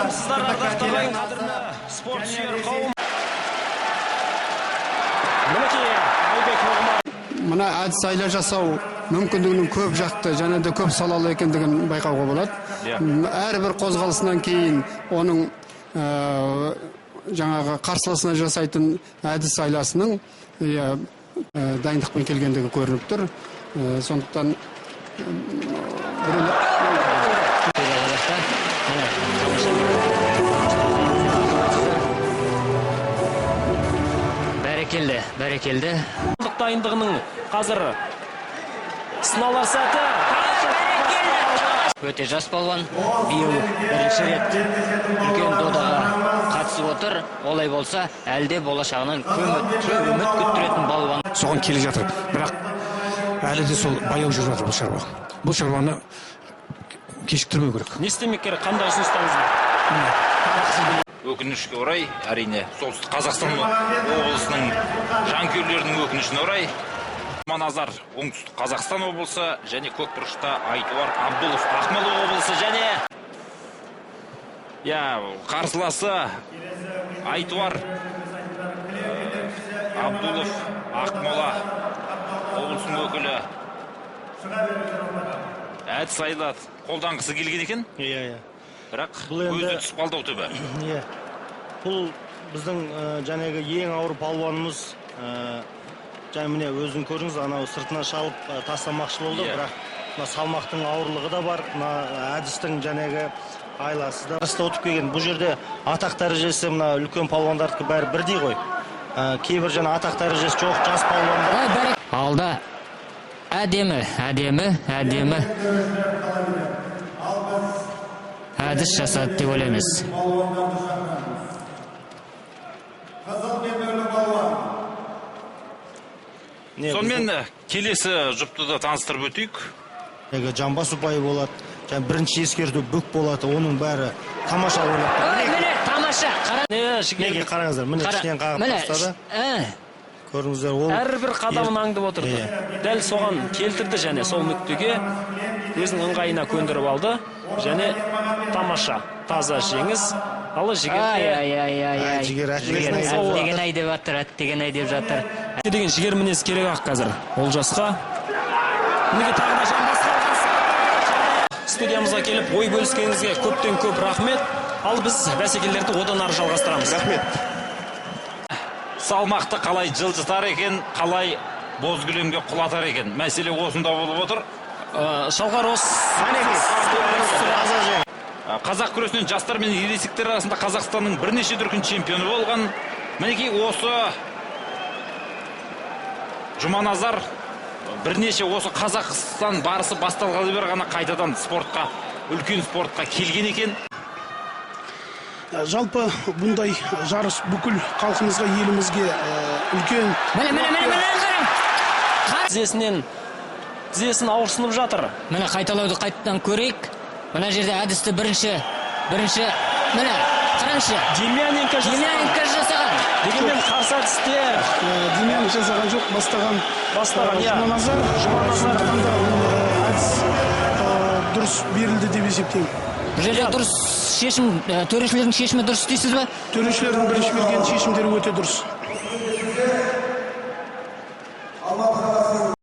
Армысыздар, ардақты ағайын, қадірлі спорт сүйер қауым. Мінекей, Айбек Нұғымаров. Мына әдіс айла жасау мүмкіндігінің көп жақты және де көп салалы екендігін байқауға болады. Әрбір қозғалысынан кейін оның жаңағы қарсыласына жасайтын әдіс айласының дайындықпен келгендігі көрініп тұр. Сондықтан біреулер Міне, тамаша. Бәрекелді, бәрекелді. Дайындығының қазір сыналар сәті. Өте жас палуан, биыл бірінші рет үлкен додаға қатысып отыр. Олай болса, әлде болашағынан көп үміт күттіретін балуан. Соған келе жатыр, бірақ әлі де сол баяу жүріп жатыр бұл шаруа. Бұл шаруаны кешіктірмеу керек. Не істемек керек, қандай ұсыныстарыңыз бар? Өкінішке орай, әрине, Солтүстік Қазақстан облысының жанкүйерлерінің өкінішіне орай, Маназар Оңтүстік Қазақстан облысы және көк бұрышта Айтуар Абдулов Ақмола облысы және қарсыласы Айтуар Абдулов Ақмола облысының өкілі. Әдіс айла қолданғысы келген екен. Иә, иә. Бірақ Бұл енді көзі түсіп қалды ау түбі. Иә. Бұл біздің жаңағы ең ауыр палуанымыз, және міне өзің көрдіңіз, анау сыртына шалып, тастамақшы болды, бірақ мына салмақтың ауырлығы да бар, мына әдістің жаңағы айласы да. Жарыста ұтып келген. Бұл жерде атақ дәрежесі мына үлкен палуандардікі бәрі бірдей ғой. Кейбір жаңа атақ дәрежесі жоқ жас палуандар. Ой, бәрек. Алда әдемі, әдемі, әдемі әдіс жасады деп ойлаймыз. Не, Сонымен келесі жұпты да таныстырып өтейік. Егер жамбас ұпайы болады, және бірінші ескерту бүк болады, оның бәрі тамаша ойлап тұр. Ой, міне, тамаша, қара. Не, жігер. Неге қараңыздар, міне Қара. ішінен қағып Міне, тастады. Көрдіңіздер, ол Әрбір қадамын аңдып отырды. Иә. Дәл соған келтірді және сол нүктеге өзінің ыңғайына көндіріп алды. Және тамаша, таза жеңіс. Ал жігер Ай, де ай, ай, ай, Ай, ай. жігер, Жігер, әттеген-ай. әттеген-ай деп жатыр, әттеген-ай деп жатыр. Деген жігер мінез керек ақ қазір Олжасқа. Мінекей тағы да жамбасқа. Студиямызға келіп ой бөліскеніңізге көптен көп рахмет. Ал біз бәсекелерді одан ары жалғастырамыз. Рахмет. Салмақты қалай жылжытар екен, қалай боз кілемге құлатар екен. Мәселе осында болып отыр. Шалқар осы Қазақ күресінен жастар мен ересектер арасында Қазақстанның бірнеше дүркін чемпионы болған. Мінекей осы Жұманазар бірнеше осы Қазақстан барысы басталғалы бері ғана қайтадан спортқа, үлкен спортқа келген екен. Жалпы бұндай жарыс бүкіл халқымызға, елімізге, үлкен Міне, міне, міне, міне, қараң. Тізесін ауырсынып жатыр. Міне қайталауды қайтадан көрейік. Мына жерде әдісті бірінші, міне, қараңызшы. Демьяненко жасаған. Демьяненко жасаған. Дегенмен қарсы әдісте Демьяненко жасаған жоқ, бастаған. Бастаған, иә. Жұманазар. Жұманазар. Сондықтан да ол, әдіс, дұрыс берілді деп есептеймін. Бұл жерде дұрыс шешім, төрешілердің шешімі дұрыс дейсіз бе? Төрешілердің бірінші берген шешімдері өте дұрыс.